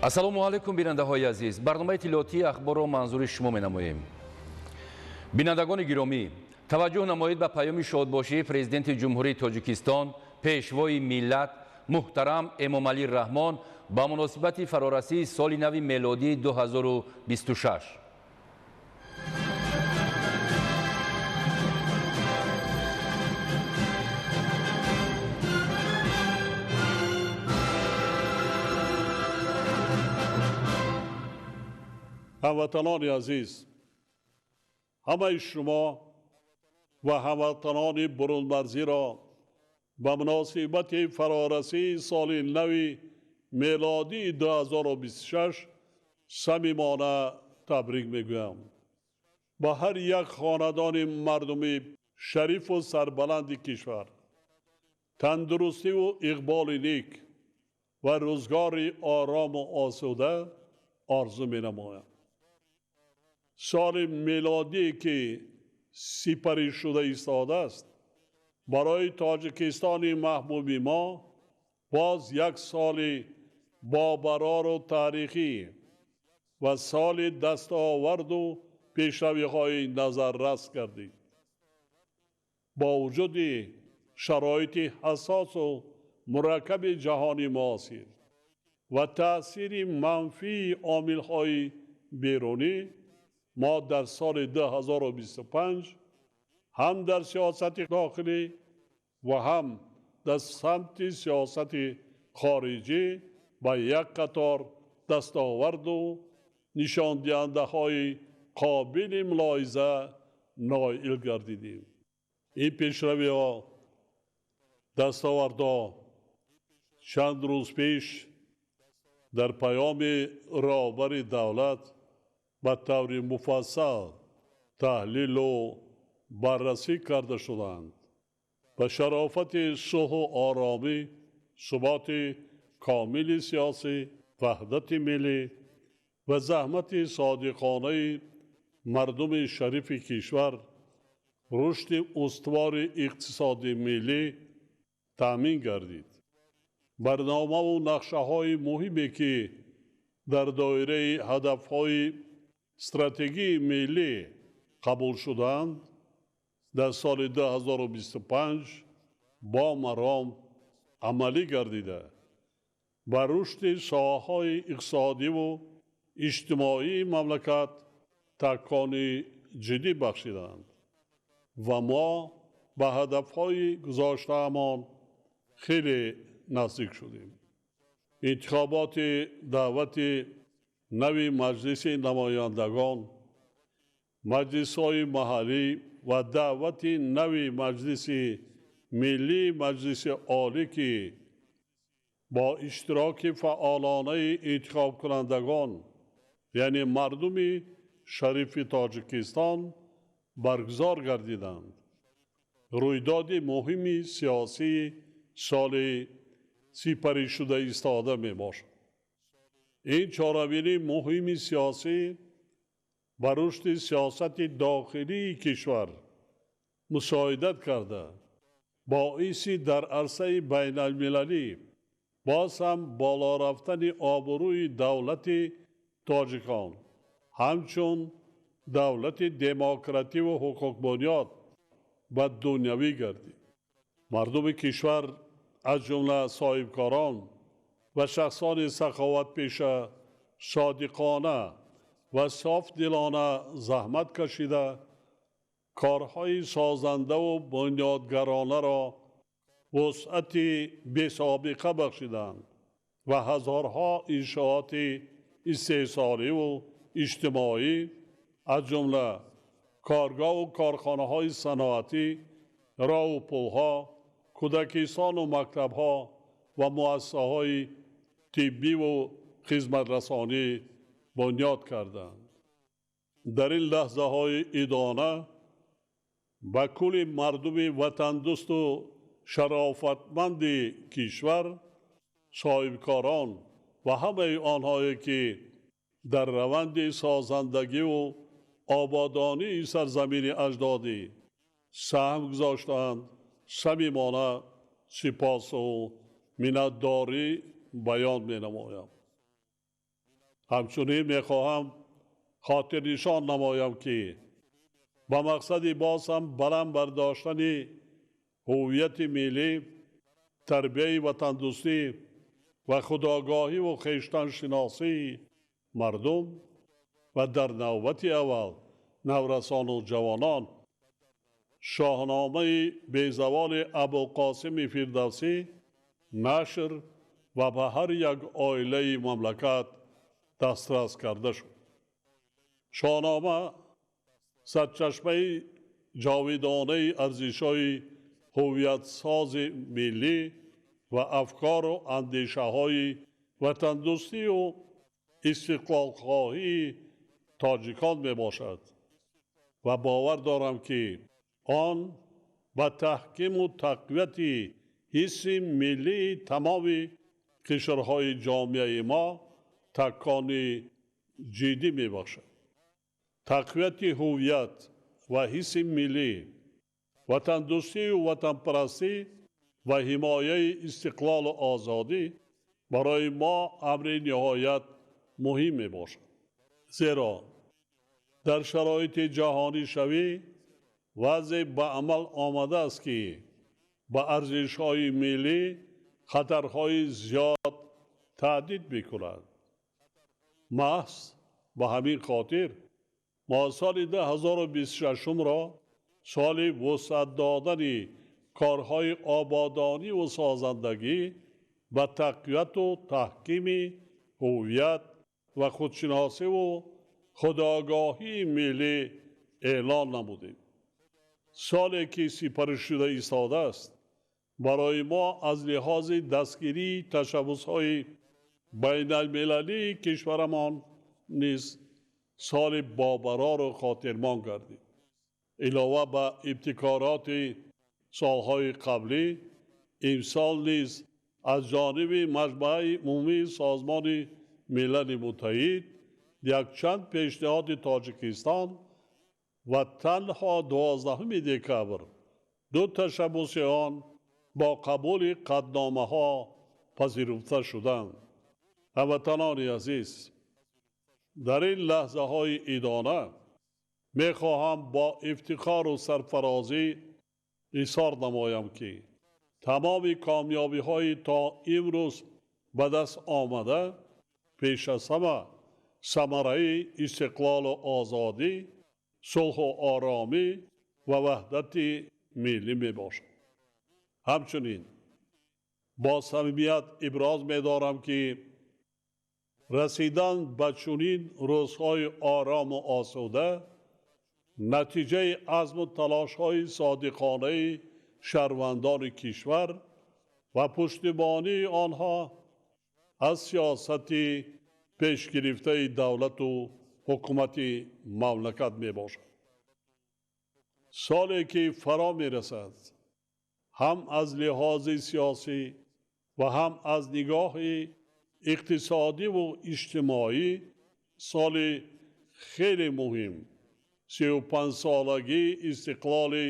Ассалому алайкум, бинандаҳои азиз. Барномаи иттилоотии ахборро манзури шумо менамоем. Бинандагони гиромӣ, таваҷҷӯҳ намоед ба паёми шодбошии Президенти Ҷумҳурии Тоҷикистон, Пешвои миллат, муҳтарам Эмомалӣ Раҳмон ба муносибати фарорасии соли нави мелодии 2026. Ҳамватанони азиз, ҳамаи шумо ва ҳамватанони бурунмарзиро ба муносибати фарорасии соли нави мелодии 2026 самимона табрик мегӯям. Ба ҳар як хонадони мардуми шарифу сарбаланди кишвар тандурустиву иқболи нек ва рӯзгори орому осуда орзу менамоям. Соли мелодие ки сипарӣ шуда истодааст, барои Тоҷикистони маҳбуби мо боз як соли бобарору таърихӣ ва соли дастоварду пешравиҳои назаррас гардид. Бо вуҷуди шароити ҳассосу мураккаби ҷаҳони муосир ва таъсири манфии омилҳои берунӣ, мо дар соли 2025 ҳам дар сиёсати дохилӣ ва ҳам дар самти сиёсати хориҷӣ ба як қатор дастоварду нишондиҳандаҳои қобили мулоҳиза ноил гардидем. Ин пешравиҳо, дастовардҳо чанд рӯз пеш дар паёми роҳбари давлат ба таври муфассал таҳлилу баррасӣ карда шуданд. Ба шарофати сулҳу оромӣ, суботи комили сиёсӣ, ваҳдати миллӣ ва заҳмати содиқонаи мардуми шарифи кишвар рушди устувори иқтисоди миллӣ таъмин гардид. Барномаву нақшаҳои муҳиме, ки дар доираи ҳадафҳои стратегии миллӣ қабул шудаанд, дар соли 2025 бо маром амалӣ гардида, ба рушди соҳаҳои иқтисодиву иҷтимоии мамлакат такони ҷиддӣ бахшиданд ва мо ба ҳадафҳои гузоштаамон хеле наздик шудем. Интихоботи даъвати нави Маҷлиси намояндагон, маҷлисҳои маҳаллӣ ва даъвати нави Маҷлиси миллии Маҷлиси Олӣ, ки бо иштироки фаъолонаи интихобкунандагон, яъне мардуми шарифи Тоҷикистон баргузор гардиданд, рӯйдоди муҳими сиёсии соли сипаришуда истода мебошад. Ин чорабинии муҳими сиёсӣ ба рушди сиёсати дохилии кишвар мусоидат карда, боиси дар арсаи байналмилалӣ боз ҳам боло рафтани обрӯи давлати тоҷикон ҳамчун давлати демокративу ҳуқуқбунёд ва дунявӣ гардид. Мардуми кишвар, аз ҷумла соҳибкорон ва шахсони саховатпеша, содиқона ва софдилона заҳмат кашида, корҳои созандаву бунёдгаронаро вусъати бесобиқа бахшиданд ва ҳазорҳо иншооти истеҳсоливу иҷтимоӣ, аз ҷумла коргоҳу корхонаҳои саноатӣ, роҳу пулҳо, кӯдакистону мактабҳо ва муассисаҳои тиббиву хизматрасонӣ бунёд карданд. Дар ин лаҳзаҳои идона ба кулли мардуми ватандӯсту шарофатманди кишвар, соҳибкорон ва ҳамаи онҳое, ки дар раванди созандагиву ободонии сарзамини аҷдодӣ саҳм гузоштаанд, самимона сипосу миннатдорӣ баён менамоям. Ҳамчунин мехоҳам хотирнишон намоям, ки ба мақсади боз ҳам баланд бардоштани ҳувияти миллӣ, тарбияи ватандӯстӣ ва худогоҳӣ ва хештаншиносии мардум ва дар навбати аввал наврасону ҷавонон Шоҳномаи безаволи Абулқосими Фирдавсӣ нашр ва ба ҳар як оилаи мамлакат дастрас карда шуд. Шоҳнома сарчашмаи ҷовидонаи арзишҳои ҳувиятсози миллӣ ва афкору андешаҳои ватандӯстию истиқлолхоҳии тоҷикон мебошад ва бовар дорам, ки он ба таҳкиму тақвияти ҳисси миллии тамоми қишрҳои ҷомеаи мо такони ҷиддӣ мебошад. Тақвияти ҳувият ва ҳисси миллӣ, ватандӯстию ватанпарастӣ ва ҳимояи истиқлолу озодӣ барои мо амри ниҳоят муҳим мебошад. Зеро дар шароити ҷаҳонишавӣ вазъе ба амал омадааст, ки ба арзишҳои миллӣ хатарҳои зиёд таҳдид мекунад. Маҳз ба ҳамин хотир мо соли 2026-ро соли вусъат додани корҳои ободонӣ ва созандагӣ ба тақвияту таҳкими ҳувият ва худшиносиву худогоҳии миллӣ эълон намудем. Соле ки сипаришуда истодааст, барои мо аз лиҳози дастгирии ташаббусҳои байналмилалии кишварамон низ соли бобарору хотирмон гардид. Илова ба ибтикороти солҳои қаблӣ, имсол низ аз ҷониби Маҷмааи Умумии Созмони Милали Муттаҳид якчанд пешниҳоди Тоҷикистон ва танҳо 12 декабр ду ташаббуси он бо қабули қатъномаҳо пазируфта шуданд. Ҳамватанони азиз, дар ин лаҳзаҳои идона мехоҳам бо ифтихору сарфарозӣ изҳор намоям, ки тамоми комёбиҳои то имрӯз ба даст омада пеш аз ҳама самараи истиқлолу озодӣ, сулҳу оромӣ ва ваҳдати миллӣ мебошад. Ҳамчунин бо самимият иброз медорам, ки расидан ба чунин рӯзҳои орому осуда натиҷаи азму талошҳои содиқонаи шаҳрвандони кишвар ва пуштибонии онҳо аз сиёсати пешгирифтаи давлату ҳукумати мамлакат мебошад. Соле ки фаро мерасад, ҳам аз лиҳози сиёсӣ ва ҳам аз нигоҳи иқтисодиву иҷтимоӣ соли хеле муҳим 35-солагии истиқлоли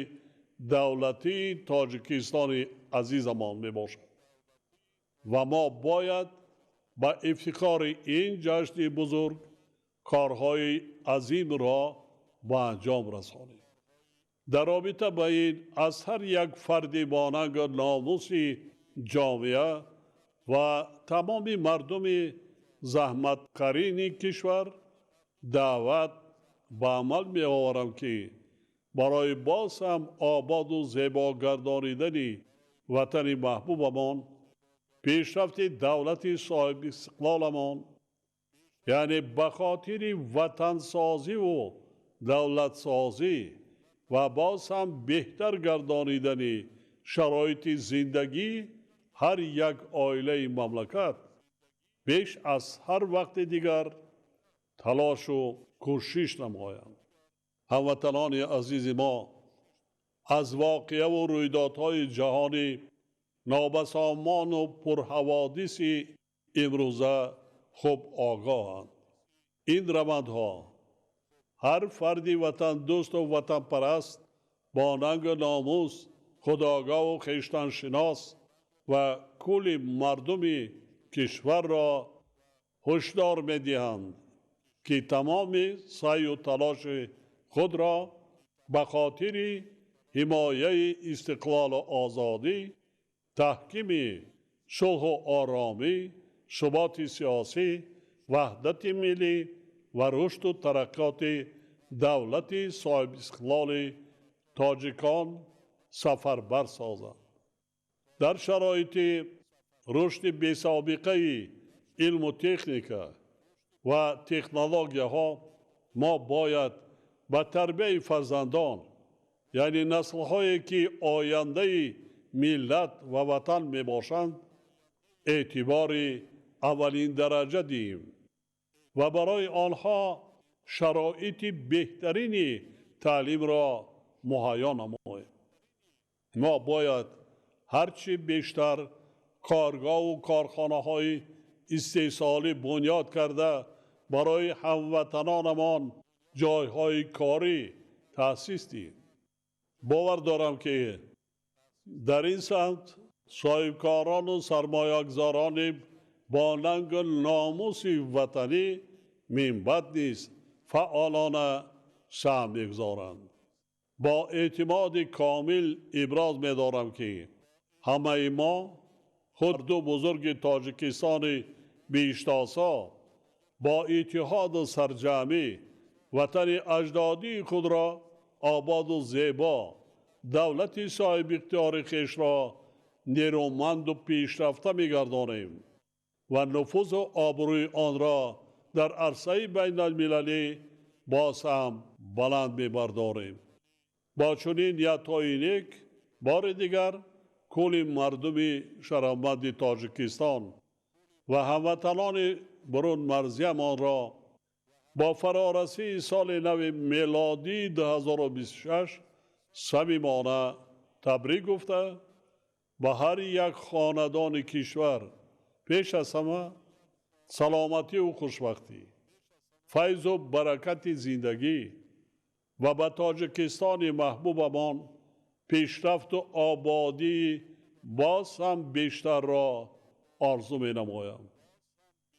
давлатии Тоҷикистони азизамон мебошад ва мо бояд ба ифтихори ин ҷашни бузург корҳои азимро ба анҷом расонем. Дар робита ба ин аз ҳар як фарди бонангу номуси ҷомеа ва тамоми мардуми заҳматкарини кишвар даъват ба амал меоварам, ки барои боз ҳам ободу зебо гардонидани ватани маҳбубамон, пешрафти давлати соҳибистиқлоламон, яъне ба хотири ватансозиву давлатсозӣ ва боз ҳам беҳтар гардонидани шароити зиндагӣ ҳар як оилаи мамлакат беш аз ҳар вақти дигар талошу кӯшиш намоянд. Ҳамватанони азизи мо, аз воқеаву рӯйдодҳои ҷаҳонӣ нобасомону пурҳаводиси имрӯза хуб огоҳанд. Ин равандҳо ҳар фарди ватандӯсту ватанпараст бо нангу номус, худогоҳу хештаншинос ва кулли мардуми кишварро Ҳушдор медиҳанд, ки тамоми саъю талоши худро ба хотири ҳимояи истиқлолу озодӣ, таҳкими сулҳу оромӣ, суботи сиёсӣ, ваҳдати миллӣ ва рушду тараққиёти давлати соҳибистиқлоли тоҷикон сафарбар созанд. Дар шароити рушди бесобиқаи илму техника ва технологияҳо мо бояд ба тарбияи фарзандон, яъне наслҳое ки ояндаи миллат ва ватан мебошанд, эътибори аввалин дараҷа диҳем ва барои онҳо шароити беҳтарини таълимро муҳайё намоем. Мо бояд ҳарчи бештар коргоҳу корхонаҳои истеҳсолӣ бунёд карда барои ҳамватанонамон ҷойҳои корӣ таъсис диҳем. Бовар дорам, ки дар ин самт соҳибкорону сармоягузорони бо нангу номуси ватанӣ минбаъд низ фаъолона саҳм мегузоранд. Бо эътимоди комил иброз медорам, ки ҳамаи мо хурду бузурги Тоҷикистони биҳиштосо бо иттиҳоду сарҷамъӣ ватани аҷдодии худро ободу зебо, давлати соҳибихтиёри хешро нерӯманду пешрафта мегардонем ва нуфузу обрӯи онро дар арсаи байналмилалӣ боз ҳам баланд мебардорем. Бо чунин ниятҳои нек бори дигар кулли мардуми шарафманди Тоҷикистон ва ҳамватанони бурунмарзиямонро бо фарорасии соли нави мелодии 2026 самимона табрик гуфта, ба ҳар як хонадони кишвар пеш аз ҳама саломатию хушбахтӣ, файзу баракати зиндагӣ ва ба Тоҷикистони маҳбубамон пешрафту ободии боз ҳам бештарро орзу менамоям.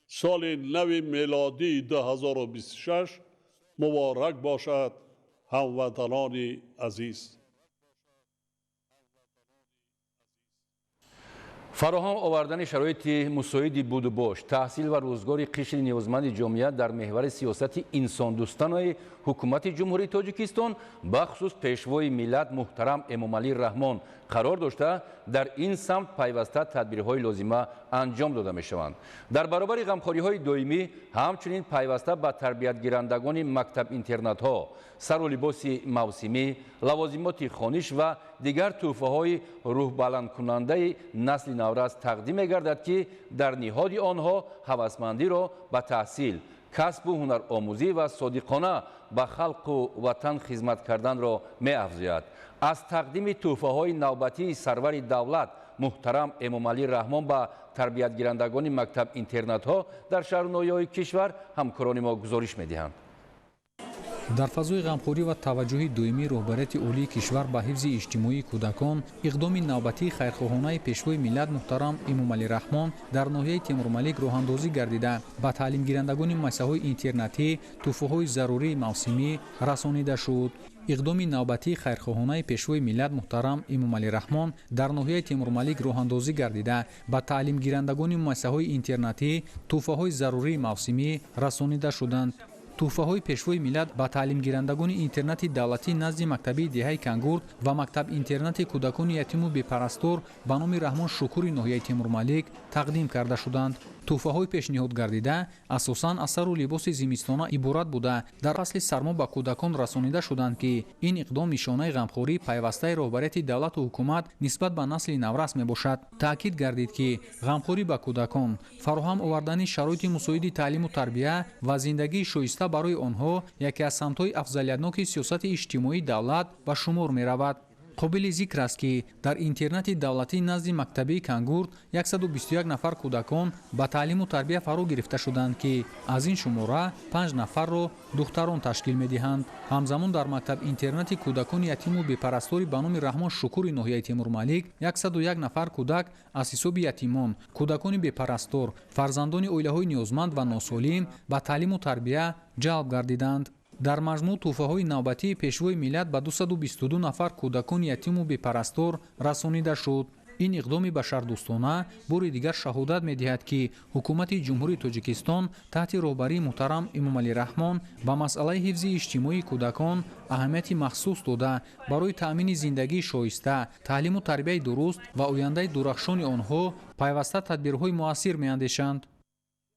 Соли нави мелодии 2026 муборак бошад, ҳамватанони азиз. Фароҳам овардани шароити мусоиди будубош, таҳсил ва рӯзгори қишри ниёзманди ҷомеа дар меҳвари сиёсати инсондӯстонаи ҳукумати Ҷумҳурии Тоҷикистон, бахусус пешвои миллат муҳтарам Эмомалӣ Раҳмон қарор дошта, дар ин самт пайваста тадбирҳои лозима анҷом дода мешаванд. Дар баробари ғамхориҳои доимӣ ҳамчунин пайваста ба тарбиятгирандагони мактаб-интернатҳо сару либоси мавсимӣ, лавозимоти хониш ва дигар тӯҳфаҳои рӯҳбаландкунандаи насли наврас тақдим мегардад, ки дар ниҳоди онҳо ҳавасмандиро ба таҳсил, касбу ҳунаромӯзӣ ва содиқона ба халқу ватан хизмат карданро меафзояд. Аз тақдими тӯҳфаҳои навбатии сарвари давлат муҳтарам Эмомалӣ Раҳмон ба тарбиятгирандагони мактаб-интернатҳо дар шаҳру ноҳияҳои кишвар ҳамкорони мо гузориш медиҳанд. Дар фазои ғамхорӣ ва таваҷҷӯҳи доимии роҳбарияти олии кишвар ба ҳифзи иҷтимоии кӯдакон, иқдоми навбатии хайрхоҳонаи пешвои миллат муҳтарам Эмомалӣ Раҳмон дар ноҳияи Темурмалик роҳандозӣ гардида, ба таълимгирандагони муассисаҳои интернатӣ тӯҳфаҳои зарурии мавсимӣ расонида шуд. Иқдоми навбатии хайрхоҳонаи пешвои миллат муҳтарам Эмомалӣ Раҳмон дар ноҳияи Темурмалик роҳандозӣ гардида, ба таълимгирандагони муассисаҳои интернатӣ тӯҳфаҳои зарурии мавсимӣ расонида шуданд. Тӯҳфаҳои пешвои миллат ба таълимгирандагони интернати давлатӣ назди мактабии деҳаи Кангурд ва мактаб-интернати кӯдакони ятиму бепарастор ба номи Раҳмон Шукури ноҳияи Темурмалик тақдим карда шуданд. Тӯҳфаҳои пешниҳод гардида асосан аз сару либоси зимистона иборат буда, дар фасли сармо ба кӯдакон расонида шуданд, ки ин иқдом нишонаи ғамхории пайвастаи роҳбарияти давлату ҳукумат нисбат ба насли наврас мебошад. Таъкид гардид, ки ғамхорӣ ба кӯдакон, фароҳам овардани шароити мусоиди таълиму тарбия ва зиндагии шоиста барои онҳо яке аз самтҳои афзалиятноки сиёсати иҷтимоии давлат ба шумор меравад. Қобили зикр аст, ки дар интернати давлатии назди мактабии Кангурт 121 нафар кӯдакон ба таълиму тарбия фаро гирифта шуданд, ки аз ин шумора 5 нафарро духтарон ташкил медиҳанд. Ҳамзамон дар мактаб-интернати кӯдакони ятиму бепарастори ба номи Раҳмон Шукури ноҳияи Темурмалик 101 нафар кӯдак аз ҳисоби ятимон, кӯдакони бепарастор, фарзандони оилаҳои ниёзманд ва носолим ба таълиму тарбия ҷалб гардиданд. Дар маҷмӯъ тӯҳфаҳои навбатии Пешвои миллат ба 222 нафар кӯдакони ятиму бепарастор расонида шуд. Ин иқдоми башардӯстона бори дигар шаҳодат медиҳад, ки Ҳукумати Ҷумҳурии Тоҷикистон таҳти роҳбарии муҳтарам Эмомалӣ Раҳмон ба масъалаи ҳифзи иҷтимоии кӯдакон аҳамияти махсус дода, барои таъмини зиндагии шоиста, таълиму тарбияи дуруст ва ояндаи дурахшони онҳо пайваста тадбирҳои муассир меандешанд.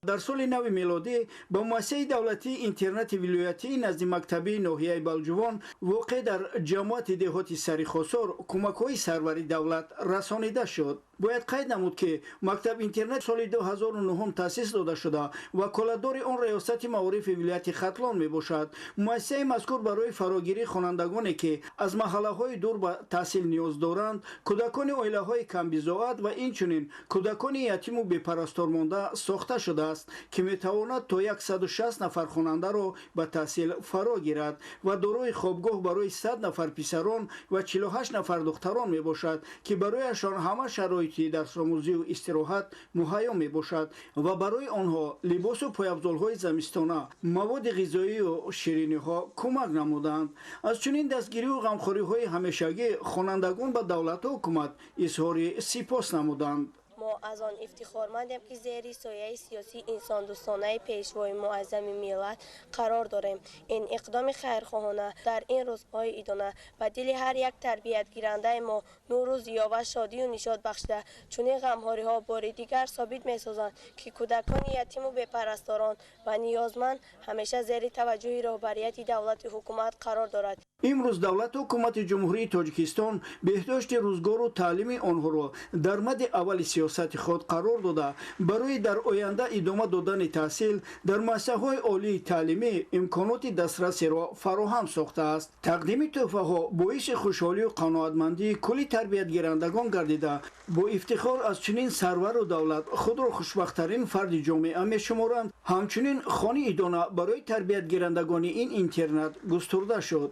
Дар соли нави мелодӣ ба муассисаи давлатии интернати вилоятии назди мактабии ноҳияи Балҷувон, воқеъ дар ҷамоати деҳоти Сарихосор, кӯмакҳои сарвари давлат расонида шуд. Бояд қайд намуд, ки мактаб-интернат соли 2009 таъсис дода шуда, ваколатдори он Раёсати маорифи вилояти Хатлон мебошад. Муассисаи мазкур барои фарогирии хонандагоне, ки аз маҳаллаҳои дур ба таҳсил ниёз доранд, кӯдакони оилаҳои камбизоат ва инчунин кӯдакони ятиму бепарастормонда сохта шудааст, ки метавонад то 160 нафар хонандаро ба таҳсил фаро гирад ва дорои хобгоҳ барои 100 нафар писарон ва 48 нафар духтарон мебошад, ки барояшон ҳама шароити дарсомӯзию истироҳат муҳайё мебошад ва барои онҳо либосу пойафзолҳои замистона, маводи ғизоию шириниҳо кӯмак намуданд. Аз чунин дастгирию ғамхориҳои ҳамешагӣ хонандагон ба давлату ҳукумат изҳори сипос намуданд. Мо аз он ифтихормандем, ки зери сояи сиёсии инсондӯстонаи Пешвои муаззами миллат қарор дорем. Ин иқдоми хайрхоҳона дар ин рӯзҳои идона ба дили ҳар як тарбиятгирандаи мо нуру зиё ва шодию нишот бахшида, чунин ғамхориҳо бори дигар собит месозанд, ки кӯдакони ятиму бепарасторон ва ниёзманд ҳамеша зери таваҷҷӯҳи роҳбарияти давлату ҳукумат қарор дорад. Имрӯз давлату ҳукумати Ҷумҳурии Тоҷикистон беҳдошти рӯзгору таълими онҳоро дар мади аввали сиёсати худ қарор дода, барои дар оянда идома додани таҳсил дар муассисаҳои олии таълимӣ имконоти дастрасиро фароҳам сохтааст. Тақдими тӯҳфаҳо боиси хушҳолию қаноатмандии кулли тарбиятгирандагон гардида, бо ифтихор аз чунин сарвару давлат худро хушбахттарин фарди ҷомеа мешуморанд. Ҳамчунин хони идона барои тарбиятгирандагони ин интернат густурда шуд.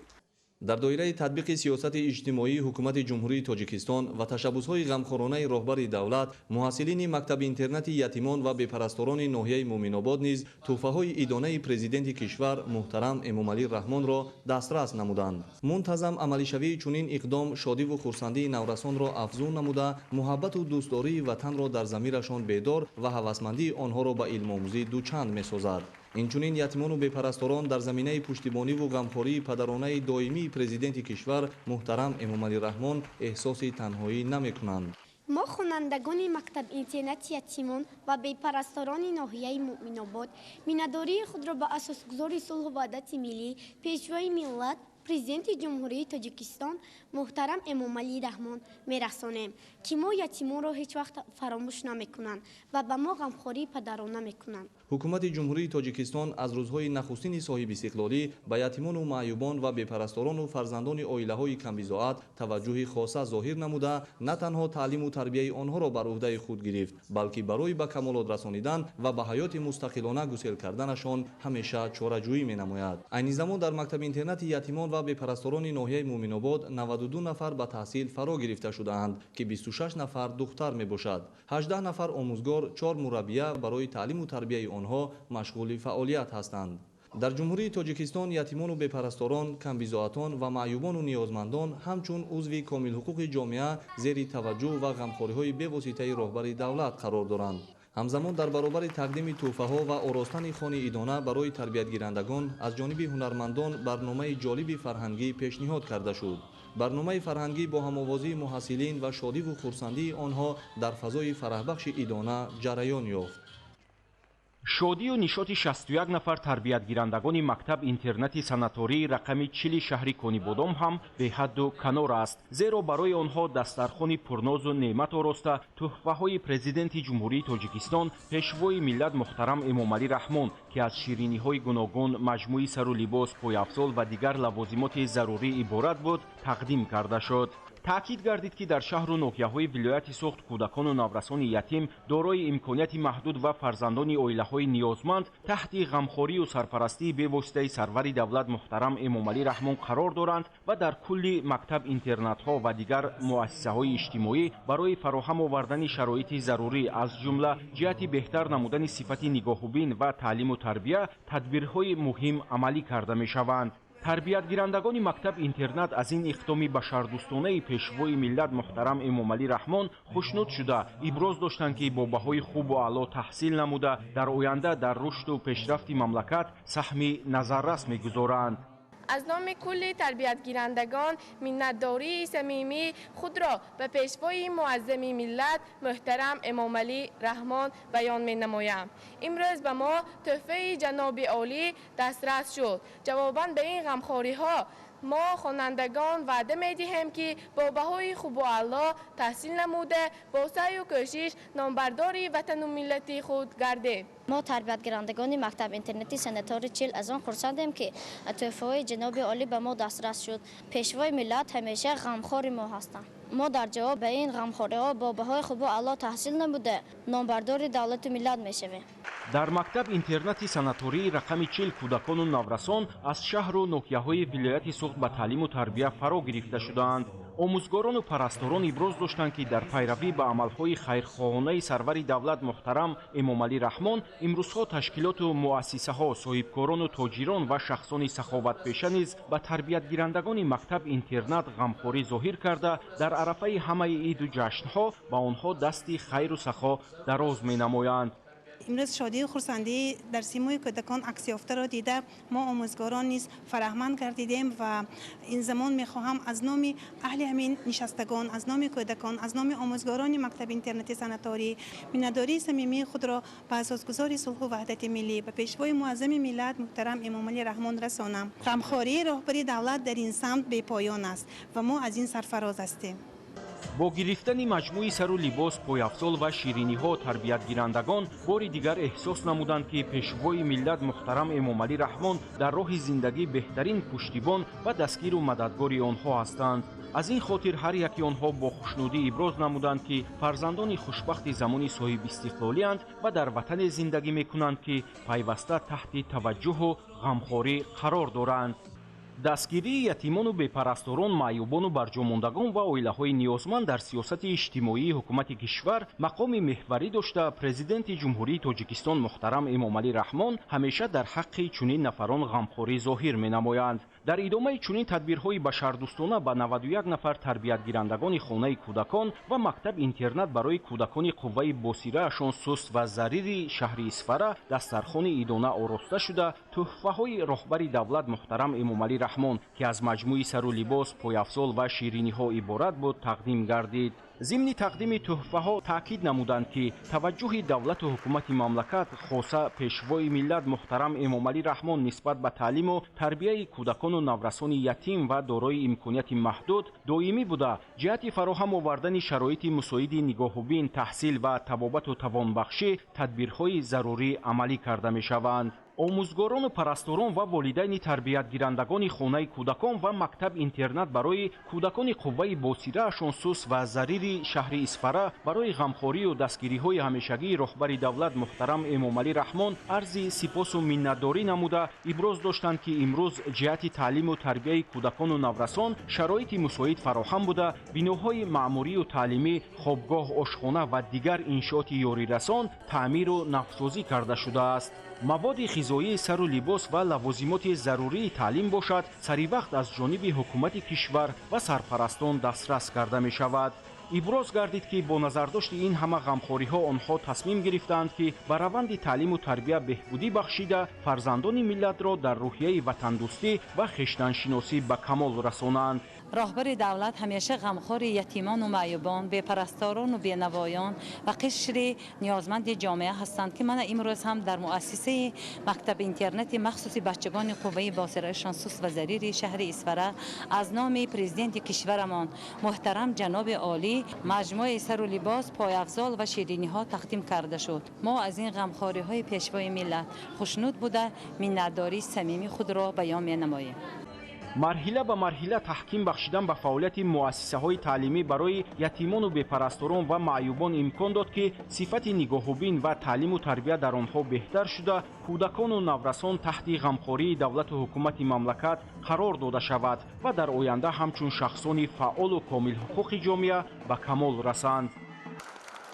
Дар доираи татбиқи сиёсати иҷтимоии Ҳукумати Ҷумҳурии Тоҷикистон ва ташаббусҳои ғамхоронаи роҳбари давлат, муҳассилини мактаби-интернати ятимон ва бепарасторони ноҳияи Муъминобод низ тӯҳфаҳои идонаи президенти кишвар муҳтарам Эмомалӣ Раҳмонро дастрас намуданд. Мунтазам амалишавии чунин иқдом шодиву хурсандии наврасонро афзун намуда, муҳаббату дӯстдории ватанро дар замирашон бедор ва ҳавасмандии онҳоро ба илмомӯзӣ дучанд месозад. Инчунин ятимону бепарасторон дар заминаи пуштибониву ғамхории падаронаи доимии президенти кишвар муҳтарам Эмомалӣ Раҳмон эҳсоси танҳоӣ намекунанд. Мо, хонандагони мактаб-интернати ятимон ва бепарасторони ноҳияи Муъминобод, миннатдории худро ба асосгузори сулҳу ваҳдати миллӣ, Пешвои миллат, Президенти Ҷумҳурии Тоҷикистон муҳтарам Эмомалӣ Раҳмон мерасонем, ки мо ятимонро ҳеҷ вақт фаромӯш намекунанд ва ба мо ғамхории падарона мекунанд. Ҳукумати Ҷумҳурии Тоҷикистон аз рӯзҳои нахустини соҳибистиқлолӣ ба ятимону маъюбон ва бепарасторону фарзандони оилаҳои камбизоат таваҷҷӯҳи хоса зоҳир намуда, на танҳо таълиму тарбияи онҳоро бар уҳдаи худ гирифт, балки барои ба камолот расонидан ва ба ҳаёти мустақилона гусел карданашон ҳамеша чораҷӯӣ менамояд. Айни замон дар мактаби-интернати ятимон ва бепарасторони ноҳияи Муъминобод 92 нафар ба таҳсил фаро гирифта шудаанд, ки 26 нафар духтар мебошад. 18 нафар омӯзгор, 4 мураббия барои таълиму тарбияи онҳо машғули фаъолият ҳастанд. Дар Ҷумҳурии Тоҷикистон ятимону бепарасторон, камбизоатон ва маъюбону ниёзмандон ҳамчун узви комилҳуқуқи ҷомеа зери таваҷҷӯҳ ва ғамхориҳои бевоситаи роҳбари давлат қарор доранд. Ҳамзамон дар баробари тақдими тӯҳфаҳо ва оростани хони идона барои тарбиятгирандагон аз ҷониби ҳунармандон барномаи ҷолиби фарҳангӣ пешниҳод карда шуд. Барномаи фарҳангӣ бо ҳамовозии муҳассилин ва шодиву хурсандии онҳо дар фазои фараҳбахши идона ҷараён ёфт. Шодию нишоти 61 нафар тарбиятгирандагони мактаб-интернати санатории рақами 40 шаҳри Конибодом ҳам беҳадду канор аст, зеро барои онҳо дастархони пурнозу неъмат ороста, тӯҳфаҳои Президенти Ҷумҳурии Тоҷикистон, Пешвои миллат муҳтарам Эмомалӣ Раҳмон, ки аз шириниҳои гуногун, маҷмӯи сару либос, пойафзол ва дигар лавозимоти зарурӣ иборат буд, тақдим карда шуд. Таъкид гардид, ки дар шаҳру ноҳияҳои вилояти Суғд кӯдакону наврасони ятим, дорои имконияти маҳдуд ва фарзандони оилаҳои ниёзманд таҳти ғамхорию сарпарастии бевоситаи сарвари давлат муҳтарам Эмомалӣ Раҳмон қарор доранд ва дар кулли мактаб-интернатҳо ва дигар муассисаҳои иҷтимоӣ барои фароҳам овардани шароити зарурӣ, аз ҷумла ҷиҳати беҳтар намудани сифати нигоҳубин ва таълиму тарбия, тадбирҳои муҳим амалӣ карда мешаванд. Тарбиятгирандагони мактаб-интернат аз ин иқдоми башардӯстонаи пешвои миллат муҳтарам Эмомалӣ Раҳмон хушнуд шуда, иброз доштанд, ки бо баҳои хубу аъло таҳсил намуда, дар оянда дар рушду пешрафти мамлакат саҳми назаррас мегузоранд. Аз номи кулли тарбиятгирандагон миннатдории самимии худро ба пешвои муаззами миллат муҳтарам Эмомалӣ Раҳмон баён менамоям. Имрӯз ба мо тӯҳфаи ҷаноби олӣ дастрас шуд. Ҷавобан ба ин ғамхориҳо мо хонандагон ваъда медиҳем, ки бо баҳои хубу аъло таҳсил намуда, бо саъю кӯшиш номбардори ватану миллати худ гардем. Мо тарбиятгирандагони мактаб-интернати санатории 40 аз он хурсандем, ки тӯҳфаҳои ҷаноби олӣ ба мо дастрас шуд. Пешвои миллат ҳамеша ғамхори мо ҳастанд. Мо дар ҷавоб ба ин ғамхориҳо бо баҳои хубу аъло таҳсил намуда, номбардори давлату миллат мешавем. Дар мактаб-интернати санатории рақами 40 кӯдакону наврасон аз шаҳру ноҳияҳои вилояти Суғд ба таълиму тарбия фаро гирифта шудаанд. Омӯзгорону парасторон иброз доштанд, ки дар пайравӣ ба амалҳои хайрхоҳонаи сарвари давлат муҳтарам Эмомалӣ Раҳмон имрӯзҳо ташкилоту муассисаҳо, соҳибкорону тоҷирон ва шахсони саховатпеша низ ба тарбиятгирандагони мактаб-интернат ғамхорӣ зоҳир карда, дар арафаи ҳамаи иду ҷашнҳо ба онҳо дасти хайру сахо дароз менамоянд. Имрӯз шодию хурсандӣ дар симои кӯдакон акс ёфтаро дида, мо омӯзгорон низ фараҳманд гардидем ва ин замон мехоҳам аз номи аҳли ҳамин нишастагон, аз номи кӯдакон, аз номи омӯзгорони мактаби интернати санаторӣ миннатдории самимии худро ба асосгузори сулҳу ваҳдати миллӣ, ба пешвои муаззами миллат муҳтарам Эмомалӣ Раҳмон расонам. Ғамхории роҳбари давлат дар ин самт бепоён аст ва мо аз ин сарфароз ҳастем. Бо гирифтани маҷмӯи сару либос, пойафзол ва шириниҳо тарбиятгирандагон бори дигар эҳсос намуданд, ки пешвои миллат муҳтарам Эмомалӣ Раҳмон дар роҳи зиндагӣ беҳтарин пуштибон ва дастгиру мададгори онҳо ҳастанд. Аз ин хотир ҳар яки онҳо бо хушнудӣ иброз намуданд, ки фарзандони хушбахти замони соҳибистиқлолианд ва дар ватане зиндагӣ мекунанд, ки пайваста таҳти таваҷҷӯҳу ғамхорӣ қарор доранд. Дастгирии ятимону бепарасторон, маъюбону барҷомондагон ва оилаҳои ниёзманд дар сиёсати иҷтимоии ҳукумати кишвар мақоми меҳварӣ дошта, Президенти Ҷумҳурии Тоҷикистон муҳтарам Эмомалӣ Раҳмон ҳамеша дар ҳаққи чунин нафарон ғамхорӣ зоҳир менамоянд. Дар идомаи чунин тадбирҳои башардӯстона ба 91 нафар тарбиятгирандагони хонаи кӯдакон ва мактаб-интернат барои кӯдакони қувваи босираашон суст ва зарири шаҳри Исфара дастархони идона ороста шуда, тӯҳфаҳои роҳбари давлат муҳтарам Эмомалӣ Раҳмон, ки аз маҷмӯи сару либос, пойафзол ва шириниҳо иборат буд, тақдим гардид. Зимни тақдими тӯҳфаҳо таъкид намуданд, ки таваҷҷӯҳи давлату ҳукумати мамлакат, хоса пешвои миллат муҳтарам Эмомалӣ Раҳмон нисбат ба таълиму тарбияи кӯдакону наврасони ятим ва дорои имконияти маҳдуд доимӣ буда, ҷиҳати фароҳам овардани шароити мусоиди нигоҳубин, таҳсил ва табобату тавонбахшӣ тадбирҳои зарурӣ амалӣ карда мешаванд. Омӯзгорону парасторон ва волидайни тарбиятгирандагони хонаи кӯдакон ва мактаб-интернат барои кӯдакони қувваи босираашон суст ва зарири шаҳри Исфара барои ғамхорию дастгириҳои ҳамешагии роҳбари давлат муҳтарам Эмомалӣ Раҳмон арзи сипосу миннатдорӣ намуда, иброз доштанд, ки имрӯз ҷиҳати таълиму тарбияи кӯдакону наврасон шароити мусоид фароҳам буда, биноҳои маъмурию таълимӣ, хобгоҳ, ошхона ва дигар иншооти ёрирасон таъмиру навсозӣ карда шудааст. Маводи ғизоии сару либос ва лавозимоти зарурии таълим бошад, саривақт аз ҷониби ҳукумати кишвар ва сарпарастон дастрас карда мешавад. Иброз гардид, ки бо назардошти ин ҳама ғамхориҳо онҳо тасмим гирифтаанд, ки ба раванди таълиму тарбия беҳбудӣ бахшида, фарзандони миллатро дар рӯҳияи ватандӯстӣ ва хештаншиносӣ ба камол расонанд. Роҳбари давлат ҳамеша ғамхори ятимону маъюбон, бепарасторону бенавоён ва қишри ниёзманди ҷомеа ҳастанд, ки мана имрӯз ҳам дар муассисаи мактаби-интернати махсуси бачагони қувваи босираашон суст ва зарири шаҳри Исфара аз номи президенти кишварамон муҳтарам ҷаноби олӣ маҷмӯаи сару либос, пойафзол ва шириниҳо тақдим карда шуд. Мо аз ин ғамхориҳои пешвои миллат хушнуд буда, миннатдории самимии худро баён менамоем. Марҳила ба марҳила таҳким бахшидан ба фаъолияти муассисаҳои таълимӣ барои ятимону бепарасторон ва маъюбон имкон дод, ки сифати нигоҳубин ва таълиму тарбия дар онҳо беҳтар шуда, кӯдакону наврасон таҳти ғамхории давлату ҳукумати мамлакат қарор дода шавад ва дар оянда ҳамчун шахсони фаъолу комилҳуқуқи ҷомеа ба камол расанд.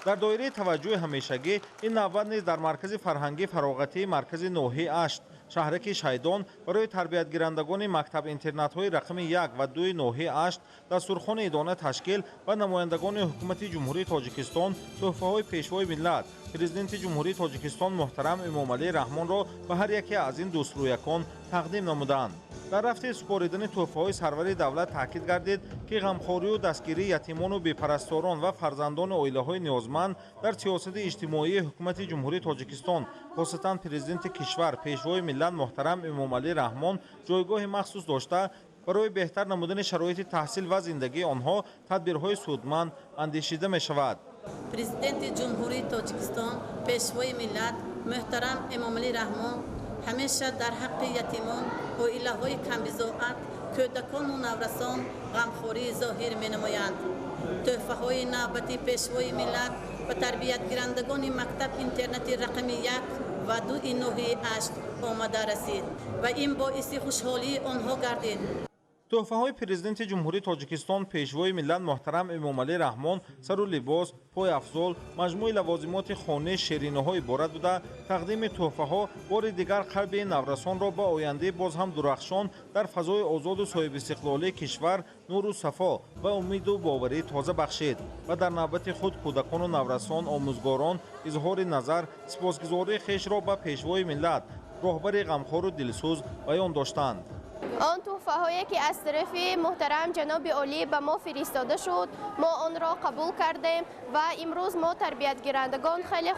Дар доираи таваҷҷӯҳи ҳамешагӣ ин навбат низ дар маркази фарҳангӣ фароғатии маркази ноҳияи Ашт шаҳраки Шайдон барои тарбиятгирандагони мактаб-интернатҳои рақами 1 ва 2 ноҳияи Ашт дастурхони идона ташкил ва намояндагони ҳукумати Ҷумҳурии Тоҷикистон тӯҳфаҳои Пешвои миллат, Президенти Ҷумҳурии Тоҷикистон муҳтарам Эмомалӣ Раҳмонро ба ҳар яке аз ин дӯстрӯякон тақдим намуданд. Дар рафти супоридани тӯҳфаҳои сарвари давлат таъкид гардид, ки ғамхорию дастгирии ятимону бепарасторон ва фарзандони оилаҳои ниёзманд дар сиёсати иҷтимоии ҳукумати Ҷумҳурии Тоҷикистон, хосатан Президенти кишвар, Пешвои миллат муҳтарам Эмомалӣ Раҳмон ҷойгоҳи махсус дошта, барои беҳтар намудани шароити таҳсил ва зиндагии онҳо тадбирҳои судманд андешида мешавад. Президенти Ҷумҳурии Тоҷикистон, Пешвои миллат муҳтарам Эмомалӣ Раҳмон ҳамеша дар ҳаққи ятимон, оилаҳои камбизоат, кӯдакону наврасон ғамхории зоҳир менамоянд. Тӯҳфаҳои навбати Пешвои миллат ба тарбиятгирандагони мактаб-интернати рақами 1 ва 2 ноҳияи Ашт омада расид ва ин боиси хушҳолии онҳо гардид. Тӯҳфаҳои Президенти Ҷумҳурии Тоҷикистон, Пешвои миллат муҳтарам Эмомалӣ Раҳмон сару либос, пойафзол, маҷмӯи лавозимоти хонаи шеринаҳо иборат буда, тақдими тӯҳфаҳо бори дигар қалби наврасонро ба ояндаи боз ҳам дурахшон дар фазои озоду соҳибистиқлолии кишвар нуру сафо ва умиду боварии тоза бахшид ва дар навбати худ кӯдакону наврасон, омӯзгорон изҳори назар, сипосгузории хешро ба Пешвои миллат, роҳбари ғамхору дилсӯз баён доштанд. Он тӯҳфаҳое ки аз тарафи муҳтарам ҷаноби олӣ ба мо фиристода шуд, мо онро қабул кардем ва имрӯз мо тарбиятгирандагон хеле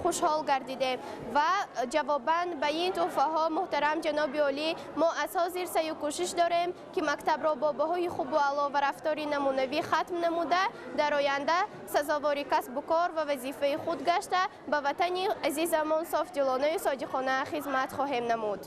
хушҳол гардидем ва ҷавобан ба ин тӯҳфаҳо муҳтарам ҷаноби олӣ мо аз ҳозир саъю кӯшиш дорем, ки мактабро бо баҳои хубу аъло ва рафтори намунавӣ хатм намуда, дар оянда сазовори касбу кор ва вазифаи худ гашта ба ватани азизамон софдилонаю содиқона хизмат хоҳем намуд.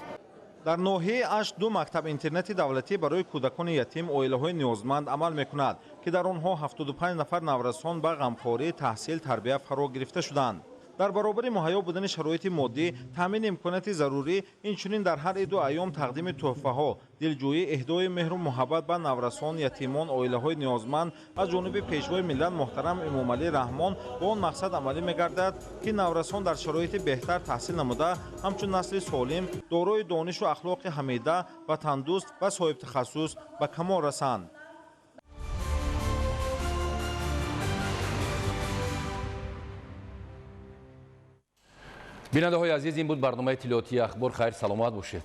Дар ноҳияи Ашт ду мактаб-интернати давлатӣ барои кӯдакони ятим, оилаҳои ниёзманд амал мекунад, ки дар онҳо 75 нафар наврасон ба ғамхории таҳсил тарбия фаро гирифта шуданд. Дар баробари муҳайё будани шароити моддӣ, таъмини имконияти зарурӣ, инчунин дар ҳар иду айём тақдими тӯҳфаҳо, дилҷӯӣ, эҳдои меҳру муҳаббат ба наврасон, ятимон, оилаҳои ниёзманд аз ҷониби Пешвои миллат муҳтарам Эмомалӣ Раҳмон бо он мақсад амалӣ мегардад, ки наврасон дар шароити беҳтар таҳсил намуда, ҳамчун насли солим, дорои донишу ахлоқи ҳамида, ватандӯст ва соҳибтахассус ба камол расанд. Бинандаҳои азиз, ин буд барномаи иттилоотии Ахбор. Хайр, саломат бошед.